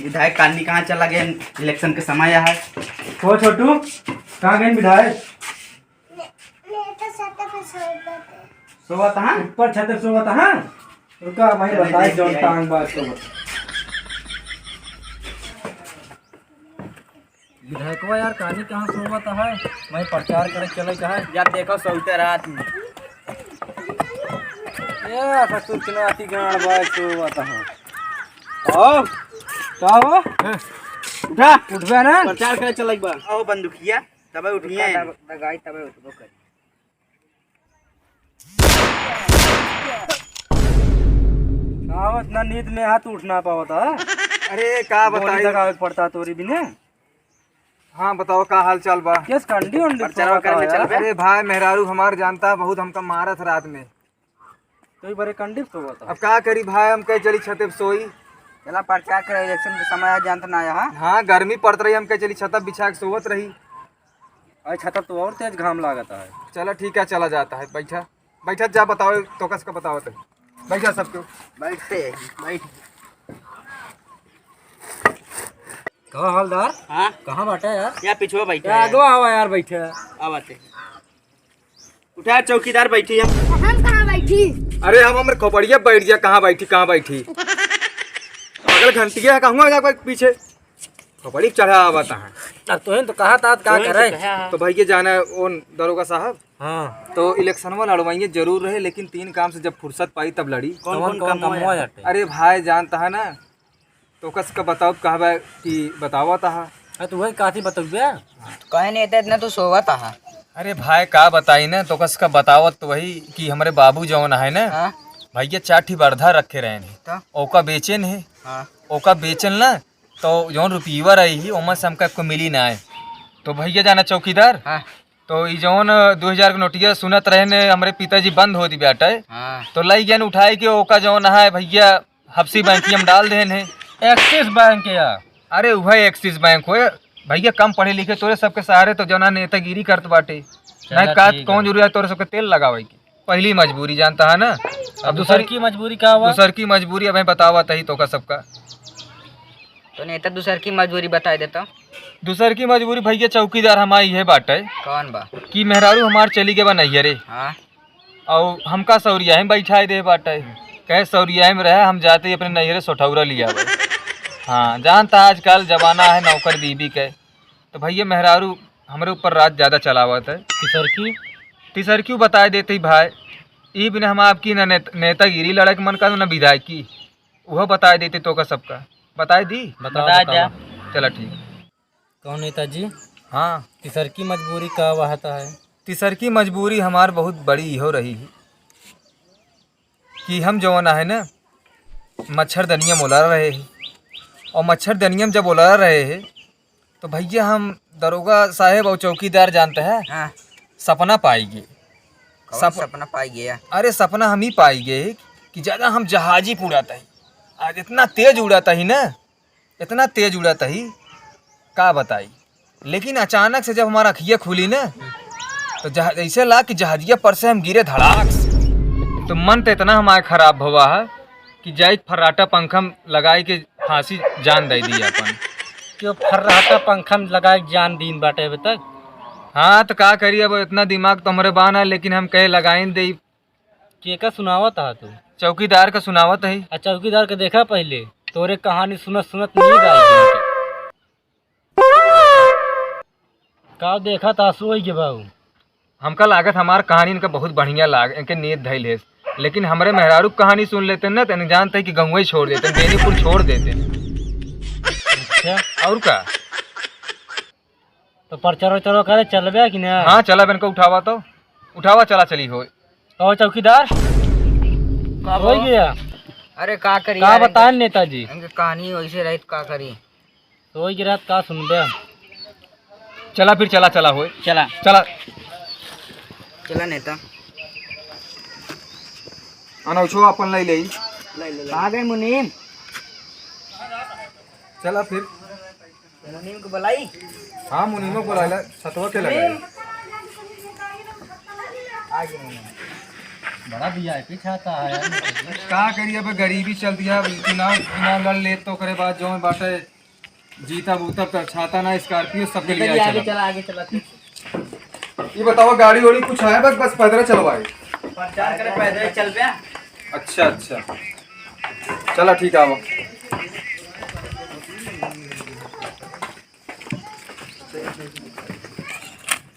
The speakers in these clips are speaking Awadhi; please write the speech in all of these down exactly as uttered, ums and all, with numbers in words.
विधायक कालनी कहाँ चला गए? इलेक्शन के समय है। तो छोटू, कहाँ गए विधायक? मैं, मैं तो छत पे सोवत है। सोवत है? ऊपर छत पे सोवत है? रुका, वहीं चले बताई देखिए। जौन टांग बाज सोवत। विधायकवा यार, कानी कहाँ सोवत है? मैं प्रचार करे चले का है। जब देखो सोते रात में। ए, ससुर के नाती गांड बाज सोवत है। आओ, का हो? हाँ। उठा। उठबे ना। प्रचार करे चले एक बार। आओ बंदूकिया, तबे उठिए। दगाई तबे उठबो करी। का हो, इतना नींद में हाथ उठ ना पावत है? अरे, का गोली बताई? लगावे के पड़ता तोरी बिने। हाँ, बताओ, का हाल चाल बा? केस कंडी उंडी प्रचार करे में चलबे? अरे भाई, मेहरारू हमार जानता बहुत हमका मारत रात में। तो ई बरे कंडी सोवत है। अब का करी भाई, हम कहे चली छते पे सोई। चला प्रचार करे, इलेक्शन के समय आ जानत ना है, हाँ? हाँ, गर्मी पड़त रही, हम कहे चली छत पे बिछा के सोवत रही। अरे छत तो और तेज घाम लागत है। चला ठीक है, चला जाता है, बैठा, बैठा जा, बताओ, तोकस का बताओ तो। बैठा सबके। बैठते, बैठ। का हवलदार? हाँ? कहाँ बाटे यार? या पिछुआ बैठे या हैं। आगवा आवा यार, बैठे। आ बाटे। उठा चौकीदार, बैठी हम। हम कहाँ बैठी? अरे हम हमरे खोपड़िया बैठ गया, कहाँ बैठी, कहाँ बैठी? अगल घंटिया है, कहूँगा जा कोई पीछे। खोपड़ी चढ़ा आवत है। अब तोहे तो कहा था, का तोहे तो करे? कहा है। तो भैया जाना है, वो दरोगा साहब। हाँ। तो इलेक्शनवा लड़वाइए जरूर रहे, लेकिन तीन काम से जब फुर्सत पाई तब लड़ी। कौन, कौन, कौन कौन काम हुआ हुआ है? जाते? अरे भाई जानता है ना, तो कस का बताओ, कहबे कि बतावत हा। हाँ, तो वही काथी बतौबे? कहे नहीं, इतना, इतना तो सोवत हा। अरे भाई, का बताई ना, तो कस का बतावत तो वही कि हमरे बाबू जौन है ना, हाँ। भैया चार ठी बरधा रखे रहे हैं। तो? ओका बेचेन है। हाँ। ओका बेचेन ना, तो जौन रुपयवा रही ही, ओमा से हमका एको मिली ना है। तो भैया जाना चौकीदार, हाँ। तो ई जौन दो हजार के नोटिया सुनत रहे ने, हमरे पिताजी बंद होती बाटे। हाँ। तो लई गए उठाए के ओका जौन है भैया, हफ्सी बैंक में डाल देन है। एक्सिस बैंक या? अरे, वह एक्सिस बैंक होए भैया, कम पढ़े लिखे तोरे सबके सहारे तो जौना नेतागिरी करत बाटे। चला, नहीं का, ठीक कौन है। जरूरत है तोरे सबके तेल लगावे की? पहली मजबूरी जानता है ना। अब अब दूसर दूसर की मजबूरी का हुआ? दूसर की मजबूरी अब बतावा तही तोका सबका। तो नेता दूसर की मजबूरी बताई देता। दूसर की मजबूरी भैया चौकीदार हमार इहे बाटे। कौन बा? कि मेहरारू हमार चली गए बा नैहरे। हाँ। और हमका सौरिया में बैठाए दे बाटे, कहे सौरिया में रहे, हम जाते ही अपने नैहरे सोठौरा लिया आवे। हाँ, जानता आजकल जमाना है नौकर बीबी के, तो भैया मेहरारू हमरे ऊपर राज ज्यादा चलावत है। तीसर की? तीसर क्यों बताए देते ही भाई, ई बिना हम आपकी न नेत-, नेतागिरी लड़े के मन का, न विधायकी, वह बताए देते तोका सबका। बताए दी? बताओ, बताओ, बताओ। चला ठीक। कौन नेताजी? हाँ। तीसर की मजबूरी का वहता है? तीसर की मजबूरी हमार बहुत बड़ी इहो रही कि हम जौन है ना, मच्छरदनिया में ओलरा रहे ही, और मच्छरदनिया में जब ओलरा रहे ही, तो भैया हम दरोगा साहेब और चौकीदार जानते हैं, हाँ। सपना पाई गए। कौन सप-, सपना पाई गया? अरे सपना हम ही पाई गए कि ज्यादा हम जहाजी पे उड़ाता ही, आज इतना तेज उड़ाता ही ना, इतना तेज उड़ाता ही, का बताई। लेकिन अचानक से जब हमार अखिया खुली ना, तो जह-, जैसे ला कि जहाजिया पर से हम गिरे धड़ाक से। तो मन तो इतना हमार खराब भवा है कि जाई फर्राटा पंखा में लगाई के फांसी जान दे दी अपन। क्यों फर्राटा पंखा में लगाई के जान दीन बाटे अबे तक? हाँ, तो का करी, अब इतना दिमाग तो हमरे बा ना, लेकिन हम कहे लगाइन दे। केका सुनावत हा तू? चौकीदार का सुनावत है। आ चौकीदार के देखा पहले, तोरे कहानी सुनत सुनत नींद आई गई। का देखा था सोई के बाबू? हमका लागत हमार कहानी इनका बहुत बढ़िया लाग, इनके नींद धइल है, लेकिन हमरे मेहरारू के कहानी सुन लेते ना, तो इन्हें जानते कि गंगुआ ही छोड़ देते, बेनीपुर छोड़ देते। अच्छा। और का? तो प्रचार उचार करे चलबे कि ना? हाँ, चला, इनका उठावा तो। उठावा, चला, चली हो। और चौकीदार? का हो हो? गया? अरे, का करी का यार, बताएं इनके, नेताजी? इनके कहानी वैसे रही तो का करी? सोई के रात का सुनबे? चला फिर, चला, चला होए। चला। चला। चला नेता। अनौछो अपन ले ले। ले, ले, ले। कहाँ गए मुनीम? चला फिर। मुनीम को बुलाई? हाँ, मुनीमो को बुला ले, सतवा के लगे। आ गए मुनीम। बड़ा वीआईपी छाता है यार। का करी, अब गरीबी चल दिया, अब चुनाव, चुनाव लड़ ले तो करे बाद जो बाटे जीता बूता, छाता ना, Scorpio, सबके लिए आगे चला, आगे चला। ये बताओ, गाड़ी वाड़ी कुछ है? बस, बस पैदल चलवाए। प्रचार करे, पैदल चल पे। अच्छा, अच्छा, चला ठीक है, आओ।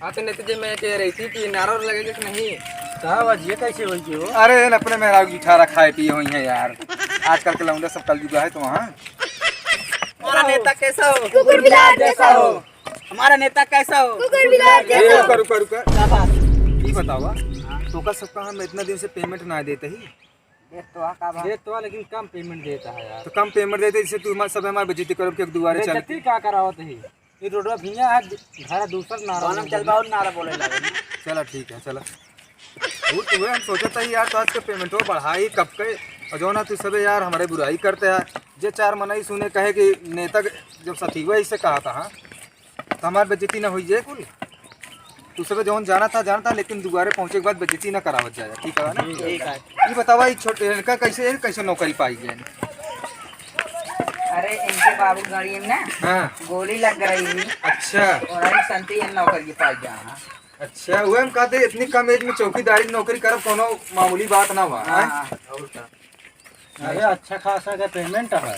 हाँ, तो नेता जी, मैं कह रही थी कि नारा लगे कि नहीं? का बात, ये कैसे होई हो? अरे, अपने मेहरारू की ठारा खाए पिए होई है यार। आजकल के लौंडे सब कलजुगा है तो वहाँ। हमारा नेता कैसा हो? कुकुर बिलार जैसा हो। हमारा नेता कैसा हो? कुकुर बिलार ए, जैसा हो। रुका, रुका, रुका। क्या बात? ये बतावा, तोका सबका हम इतना दिन से payment ना देते ही। देत तो आ, का बा? देत तो आ, लेकिन कम payment देता है यार। तो कम payment देते, जैसे तू हमारे, सब हमारे बेइज्जती करब के दुआरे चल के। बेइज्जती का करावत है? ये रोडवा भैया आज धारा दूसर नारा बोले। चल बा और नारा बोले लगे। चला ठीक है, चला। वो तो हम सोचत ही यार, तो आज के payment वो बढ़ाई कब के, और जो ना तू सबे यार हमारे बुराई करते हैं। जे चार मनई सुने कहे कि नेता के जब सतीवा इसे कहा था, हाँ, तो हमार बेइज्जती ना होई जाए कुल। तू सबे जौन जाना था, जाना था, लेकिन दुआरे पहुँचे के बाद बेइज्जती ना करावत जाए, ठीक है ना? ठीक है। ये बतावा, ये छोटे, इनका कैसे, कैसे नौकरी पाई गए? अरे, इनके बाबू गाड़ी में ना हाँ। गोली लग गई। अच्छा। और अभी संती इन नौकरी पाई गया, हाँ। अच्छा, वह हम कहते, इतनी कम age में चौकीदारी की नौकरी करब, कोनो मामूली बात ना हुआ, हाँ, हैं? हाँ। और का? अरे, अच्छा खासा का payment है।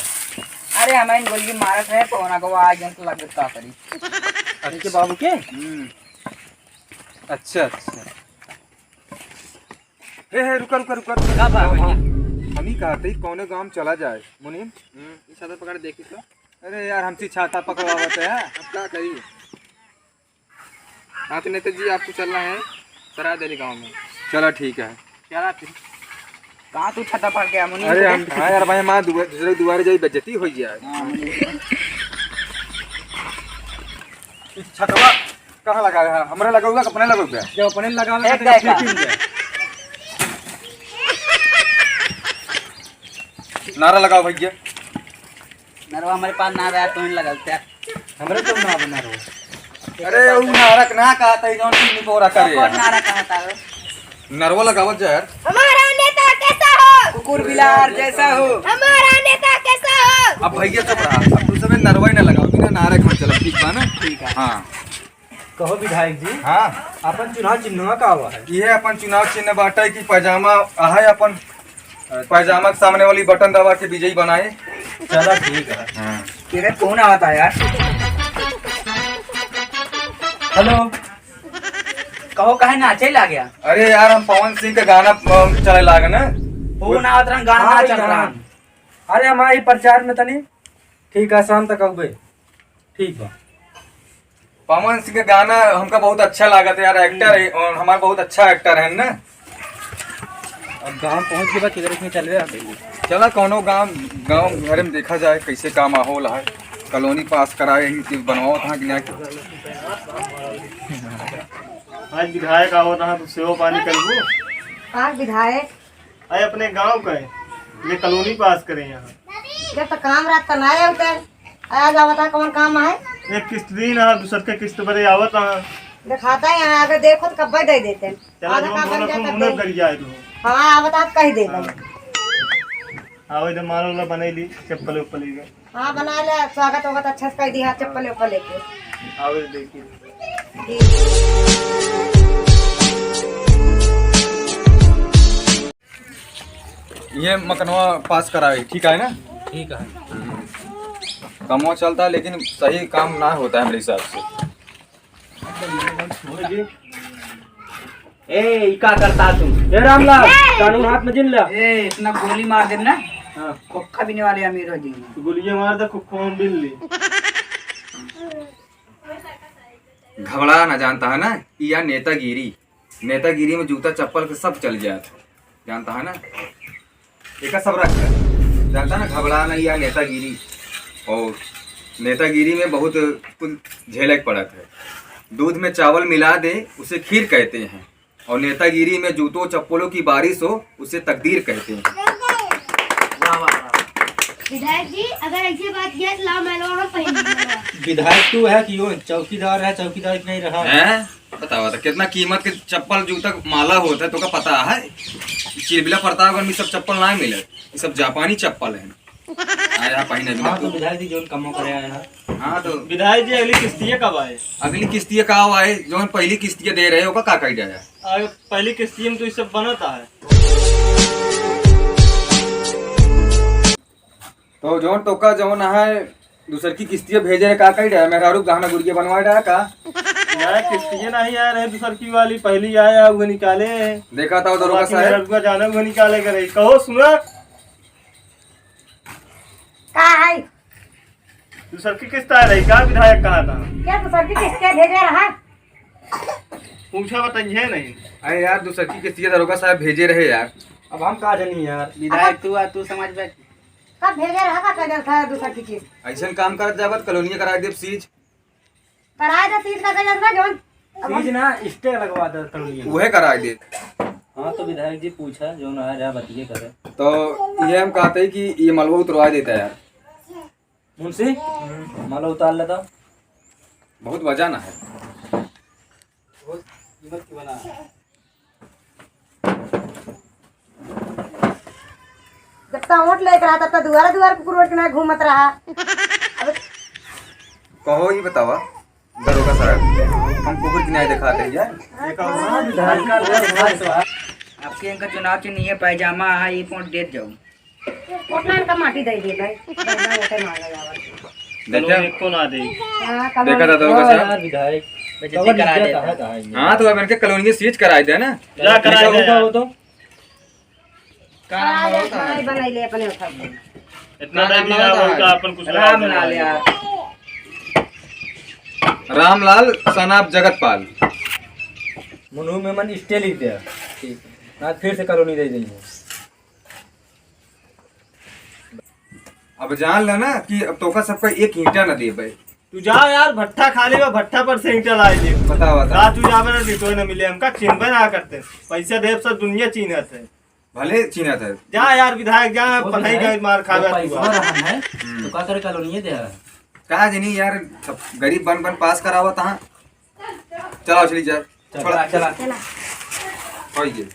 अरे, हमारे गोली मारत रहे, तो उन्हें को आज हम तो लग का करी। अच्छा। इनके बाबू के? हम्म। अच्छा, अच्छा। हे, हे, रुका, रुका, रुका, रुका। का बा? हाँ, हाँ। हम ही कहते ही कौने गाँव चला जाए, मुनीम? हम्म, ये छाता पकड़ देखी तो। अरे यार, हमसे छाता पकड़वावत है। अब का करी? हाँ, तो नेता जी, आपको चलना है सरायदेली गाँव में। चला, ठीक है। चला फिर। कहाँ तू छाता पकड़ के आ, मुनीम? अरे, हम, हाँ यार भाई, हमारे दुआ-, दूसरे दुआरे जाई, बेइज्जती हो जाए। हाँ, मुनीम। छतवा कहाँ लगा है? हमरे लगा हुआ, अपने लगा हुआ? जब अपने लगा हुआ, एक तो देखा। ठीक ही है। नारा लगाओ भैया। नरवा हमारे पास ना रहा, तो इन लगल थे। हमरे तो ना बना रहो। अरे, उ नारा के ना कहत है, जौन तीन निपोरा करे। कौन नारा कहत है? नरवा लगावत जा यार। हमारा नेता कैसा हो? कुकुर बिलार जैसा हो। हमारा नेता कैसा हो? अब भैया चुप रहा, अब तू सबे नरवा ही ना लगाओ, बिना नारे खान चला, ठीक बा ना? ठीक है। हाँ। कहो विधायक जी, हाँ। अपन चुनाव चिन्हवा का हुआ है? ये अपन चुनाव चिन्ह बाटे कि पैजामा, आहे अपन पैजामा के सामने वाली बटन दबा के विजयी बनाए। चला ठीक है। हाँ। तेरे कौन आवत है यार? हेलो, कहो काहे नाचे लाग गया? अरे यार, हम पवन सिंह के गाना, अ, चले लाग ना। फोन आवत रहन, गाना हाँ ना चल भैया। रहा। अरे हमारे प्रचार में तनी ठीक है, शाम तक अउबे। ठीक बा। पवन सिंह के गाना हमका बहुत अच्छा लागत है यार, actor है और हमारा बहुत अच्छा actor है ना। अब गाँव पहुँच के बाद किधर इसमें चल रहे हैं? चला कौनो गाँव, गाँव घरे में देखा जाए कैसे का माहौल है। कॉलोनी पास कराए ही कि बनवाओ था कि ना। आज विधायक आवत रहा तो सेवा पानी करबू। आज विधायक अरे अपने गाँव का है, ये कॉलोनी पास करे यहाँ। जब तो काम रहता ना आए होते, आया जावत है, कौन काम है? एक किस्त दी ना, दूसर के किस्त भरे आवत हाँ। दिखाता है यहाँ, अगर देखो तो कब्बे दे देते हैं। चला आधा जो काम बोला बन तुम जाता उन्हें दे। कर जाए तू। हाँ, आवत आप कह दे हाँ। दे। आओ इधर माला वाला बने ली, चप्पल उप्पल ही गए। हाँ, बना ले, स्वागत वगत अच्छा से कर दिया, चप्पल उप्पल लेके। आओ इधर देखिए। ये मकनवा पास करावे, ठीक है ना? ठीक है। कमवा चलता है, लेकिन सही काम ना होता है मेरे हिसाब से। ए, ई का करता तू? ए रामलाल, ए! कानून हाथ में जिन ले। ए, इतना गोली मार देम ना, हाँ। खोखा बिने वाले अमीर हो जाएंगे। गोलियां मार दे, खोखा हम बिन ली। घबरा ना जानता है ना, या नेतागिरी। नेतागिरी में जूता चप्पल के सब चल जात है, जानता है ना? एका सब रख कर, जानता ना, घबरा नहीं या नेतागिरी। और नेतागिरी में बहुत कुछ झेले के पड़त है। दूध में चावल मिला दे, उसे खीर कहते हैं। और नेतागिरी में जूतों चप्पलों की बारिश हो, उसे तकदीर कहते हैं। वाह, वाह, वाह। विधायक जी, अगर ऐसे बात किया तो लाओ, मैं लो, हम पहन लेंगे। विधायक तू है कि वो चौकीदार है, चौकीदार की नहीं रहा? हैं? बतावा तो, कितना कीमत के चप्पल, जूता, माला होत है, तोका पता है? चिलबिला प्रतापगढ़ में सब चप्पल ना मिले, ये सब जापानी चप्पल है। आया पहिने भी हाँ, तो बिल्कुल। विधायक जी जौन कमो करे आया है। हाँ, तो विधायक जी, अगली किस्तिया कब आए? अगली किस्तिया का आए? जौन पहली किस्तिया दे रहे, ओका का कही जाए? अरे, पहली किस्तिया में तो ये सब बनता है। तो जौन तोका जौन है, दूसर की किस्तिया भेजे रहे, का कही रहे? मेहरारू गहना गुड़िया बनवा रहा का? यार, किस्तिया नहीं आया रहे, दूसर की वाली पहली आया, वो निकाले। देखा था वो दरोगा बाकी साहब। मेहरारू का जाना, वो निकाले करे। कहो, सुना। का है? दूसर की किस्त आ रही का, विधायक कहा था? क्या दूसर की किस्त के भेजे रहा? पूछा बताइए नहीं। अरे यार, दूसर की किस्त ये दरोगा साहब भेजे रहे यार। अब हम का जानी यार। विधायक तू आ, तू समझ बैठ। कब भेजे रहा, का पैदल था दूसर की किस्त? ऐसन काम करत जाबत, कॉलोनिया कराइ देब सीज। कराए दे सीज का कह जात बा जौन। अब हम सीज ना, स्टे लगवा दे कॉलोनिया में। उहे कराइ दे। हाँ, तो विधायक जी पूछा, जौन आ रहा बतिये करे। तो ये हम कहते हैं कि ये मलबा उतरवा देता यार। मुंशी, माला उतार लेता। बहुत वजन है। बहुत कीमत की बना है। जब तक वोट लेके रहा, तब तक दुआरा दुआर कुकुर वोट के ना घूमत रहा। अब कहो, ये बतावा, दरोगा साहब, हम कुकुर की न्याय दिखाते हैं यार। आपके इनका चुनाव चिन्ह ये पैजामा है, ये वोट देत जाओ। ओतना इनका माटी दे दिए भाई। देखा? एको ना दे। हाँ, कल देखा था तो हाँ, कैसा? यार विधायक। बेइज्जती कवन करा इज्जत देता। है, कहाँ है? हाँ, तो अब इनके कॉलोनी सीज कराइ दे ना। जा कराइ दे होगा यार। वो तो। का नाम होता है? बनाई ले अपने उठा के। इतना नाम दे दिया होता है? उनका अपन कुछ राम लाल यार। रामलाल सनाप जगतपाल। मुन्हू में मन स्टे लिख दे। ठीक है। आज फिर से कॉलोनी दे देंगे। अब जान ला ना कि अब तोका सबका एक ईंटा न देबे। तू जा यार, भट्ठा खाली बा, भट्ठा पर से ईंटा लाई ले। बतावा, बतावा। रात तू जाबे ना, ईंटो न मिले, हमका चिन्हबे ना करते। पैसा देब सब दुनिया चिन्हत है। भले चिन्हत है। जा यार विधायक, जा, वो पढ़ाई विधायक, का मार खाबे वो तू। पैसा रहन है, हम्म। तो का करे कॉलोनिये दे है? का जनी यार, सब गरीब बन बन पास करावत हाँ। चला चली जाए। चला, छोड़ा। चला। चला। होई गए।